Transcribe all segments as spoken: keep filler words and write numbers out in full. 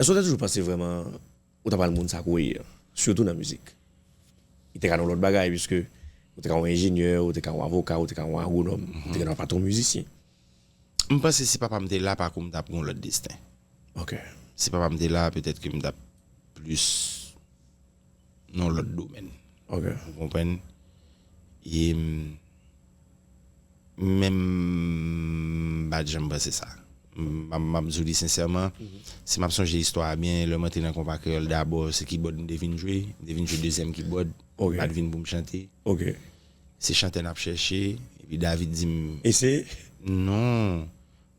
Èske w te toujou panse vrèman ou ta pral moun sa k ou ye a, sitou nan mizik? Li te ka nan lòt bagay, piske ou te ka yon enjenyè, ou te ka yon avoka, ou te ka yon agwonòm, ou te ka nan patwon mizisyen. M panse si papa m te la, pakou m t ap gen yon lòt desten. Ok. Si papa m te la, petèt ke m t ap plis nan yon lòt domèn. Ok. Ou konprann? E m, men m pa t janm panse sa. M, m, m ap di w li sensèman, si m ap sonje istwa a byen, lè m antre nan konpa kreyòl dabò, se kibòd m te vin jwe, m te vin jwe dezyèm kibòd, Ok. m pa t vin pou m chante. Ok. Se chantè n ap chèche, epi David di m, E se? Non,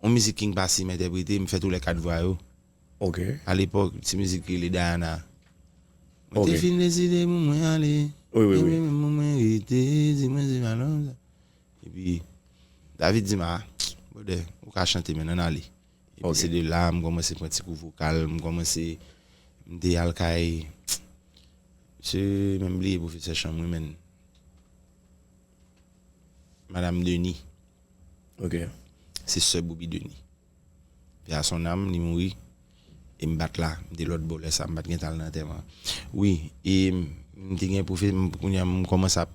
yon mizik King Passy m entèprete, m fè tou lè kat vwa yo. Ok. A lepòk, ti mizik ki rele Diana. Mwen Ok. te fin deside pou mwen ale. Wi, wi, wi. Mwen menm mwen rete, di mwen se pa lòm sa. Epi, David di m, "Ah, brother, ou ka chante, men ann ale." Epi Ok. Se de la, m kòmanse pran ti kou vokal, m kòmanse, m te al kay, se menm bliye pwofesè chanm, wi, men. Madam Denis. Ok. Se sè Bobby Denis. Paix à son âme, li mouri. E m pa t la, m te lòt bò lè sa, m pa t gen tan al nan antèman. Wi, e m te gen pwofe, m, kounye a m kòmanse ap,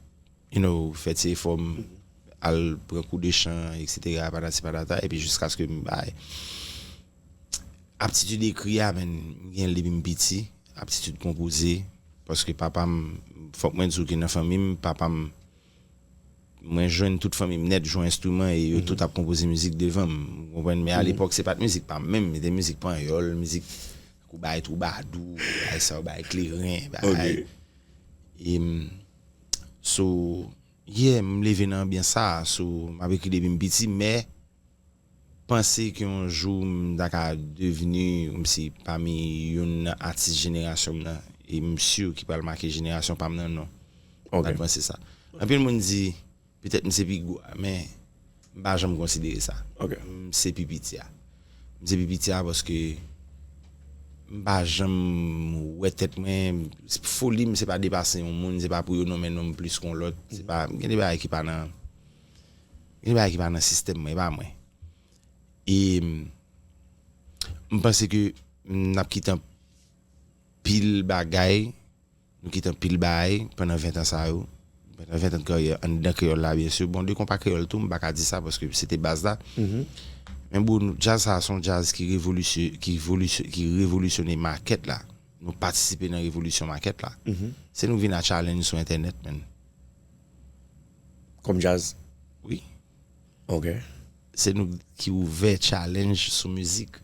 you know, fè ti efò, m al pran kou de chan, et cetera, patati patata, epi jiskaske m bay. Aptitid ekri a, men, m gen l depi m piti, aptitid konpoze, paske papa m, fòk mwen di w ke nan fanmi m, papa m, mwen jwenn tout fanmi m nèt jwe enstriman e yo tout ap konpoze mizik devan m. Ou konprann? Men alepòk, se pa t mizik pa m menm, se te mizik panyòl, mizik kou bay twoubadou, bay sa, bay kleren, bay. E, m, so, yeah, m leve nan anbyans sa, so, m ap ekri depi m piti, men panse ke yon jou m ta ka devni kòmsi pami youn nan atis jenerasyon m nan, e m si ki pral make jenerasyon pa m nan, non. M Ok. pa t panse sa. Anpil moun di, petèt m se pi gwo a, men m pa janm konsidere sa. Ok. M se pi piti a. M se pi piti a paske m pa janm wè tèt mwen, foli m se pa depase yon moun, se pa pou yo nonmen non m plis kon lòt, se pa, gen de bagay ki pa nan, gen de bagay ki pa nan sistèm mwen, e pa mwen. E m, m panse ke n ap kite anpil bagay, nou kite anpil bagay pandan ven tan sa yo, pandan ven tan de karyè, anndan kreyòl la, byen si. Bon, de konpa kreyòl tou, m pa ka di sa paske se te baz la. Men bon, nou, djaz sa a se yon djaz ki revolisyon, ki volisyon, ki revolisyone makèt la. Nou patisipe nan revolisyon makèt la. Se nou vin a challenge sou entènèt, men. Kòm djaz? Wi. Ok. Se nou ki ouvè challenge sou mizik,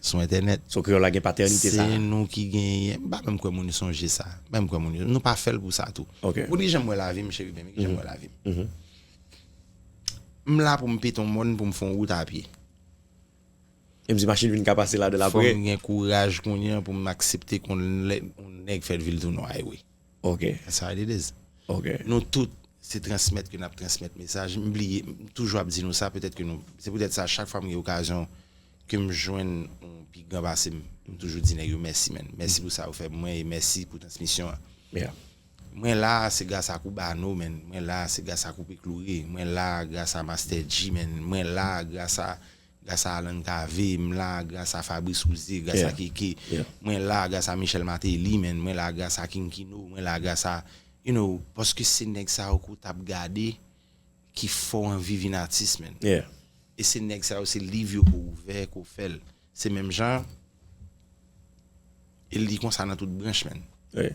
sou entènèt. So kreyòl la gen patènite sa. Se nou ki genyen. M pa menm kwè moun sonje sa. M pa menm kwè moun. Nou pa fè l pou sa tou. Ok. Pou di jan m wè lavi m, cheri, men ki jan m wè lavi m. M la pou m pete yon mòn, pou m fè yon wout a pye. E m di machin vin ka pase ladan l Fò apre. M gen kouraj kounye a pou m aksepte kon lè yon nèg fè vil tou nwa, wi. Ok. That's how it is. Ok. Nou tout, se transmèt ke n ap transmèt mesaj. M bliye, m toujou ap di nou sa, petèt ke nou, se poutèt sa, chak fwa m gen okazyon ke m jwenn yon pi gran pase m, m toujou di nèg yo mèsi, men. Mèsi pou sa yo fè pou mwen e mèsi pou transmisyon an. Yeah. Mwen la, se gras a Koubano, men. Mwen la, se gras a Koupe Kloure. Mwen la, gras a Master G, men. Mwen la, gras a, gras a Alan Cavé. M la, gras a Fabrice Rouzier, gras a Yeah. Keke. Yeah. Mwen la, gras a Michel Martelly, men. Mwen la, gras a King Kino. Mwen la, gras a, you know, paske se nèg sa yo ke w t ap gade ki fè w anvi vin atis, men. Yeah. E se nèg sa yo, se liv yo ke w ouvè, ke w fè l. Se menm jan, e li konsa nan tout branch, men. Wi.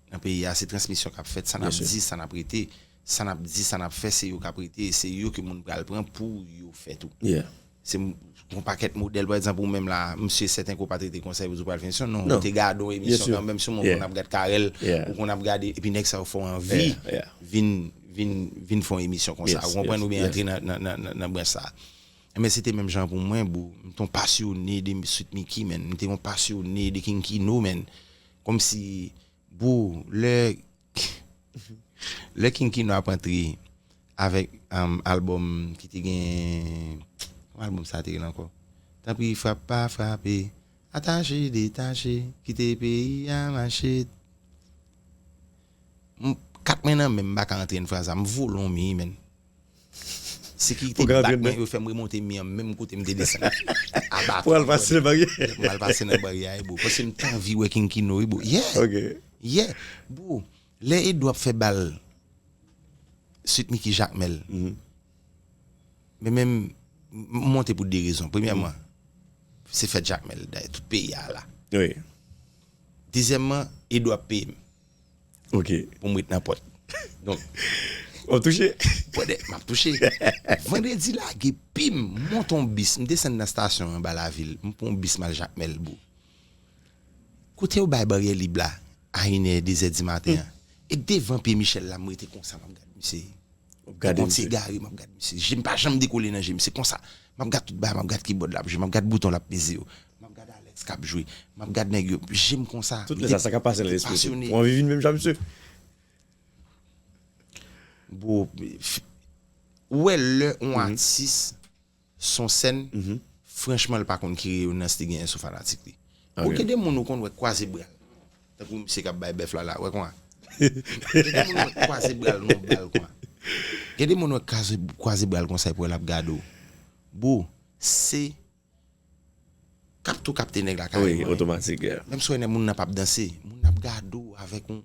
Nan peyi a, se transmisyon k ap fèt, sa n Bien ap sûr. Di, sa n ap rete, sa n ap di, sa n ap fè, se yo k ap rete, e se yo ke moun pral pran pou yo fè tou. Yeah. Se m-, yon pakèt modèl, pa egzanp, ou menm la, m si e sèten ke w pa t rete konsa, epi w pral fè emisyon, non, Non. Ou te gade yon Bien emisyon sûr. kanmenm, sou moun Yeah. konn ap gad Carel, Yeah. Ou konn ap gade, epi nèg sa yo fè w anvi Yeah, yeah. vin, vin, vin fè yon emisyon konsa. Yes, Ou konprann? Yes, Oubyen yes. Antre nan, nan, nan, nan, nan branch sa. Men se te menm jan pou mwen, bro. M te yon pasyone de Sweet Micky, men. M te yon pasyone de King Kino, men. Kòmsi, bro, lè, lè King Kino ap antre avèk, um, albòm ki te gen, kòman albòm sa te rele ankò? Tanpri, frap pa frape, atache, detache, kite peyi a mache. M, kat mwen nan men m, m pa ka antre nan fraz la. M vole yon mi, men. Sekirite bat mwen, yo fè m remonte mi an menm kote m te desann. Aba pou al pase nan baryè. M al pase nan baryè a, bro. Paske m t anvi wè King Kino, wi, bro. Yeah. Yeah. Bro, lè Edo ap fè bal Sweet Micky Jakmèl. Men menm, m monte pou de rezon. Premyèman, se fèt Jakmèl, dayè tout peyi a la. Dezyèmman, Edo ap peye m. Pou m ret nan pòt. Donk, w ap touche. Pwede, m ap touche. Vandredi lage, pim, m monte yon bis, m desann nan stasyon anba lavil, m pran yon bis m al Jakmèl, bro. Kote yo bay baryè lib la, a inè, dezè di maten an. E devan pye Michel la, m rete konsa, m ap gad misye. Yon ti egare, m ap gad misye. Je m pa janm dekole nan je m. Se konsa. M ap gad tout bagay, m ap gad kibòd l ap jwe, m ap gad bouton l ap peze yo. M ap gad Alex k ap jwe. M ap gad nèg yo. Je m konsa. Tout lè sa, sa ka pase nan lespri w. Ou anvi vin menm jan misye? Bro, ou wè lè yon atis, son sèn, franchman, l pa konn ki reyonans li genyen sou fanatik li. Ou gen de moun ou konn wè kwaze bra l. Tankou misye k ap bay bèf la la, wè konsa. Gen de moun wè kwaze bra l nan bal konsa. Gen de moun wè kwaze, kwaze bra l konsa epi wè l ap gade w. Bro, se kapte w kapte nèg la kareman. Otomatik, yeah. Menm si w wè nèg moun nan p ap danse, moun nan ap gade w avèk yon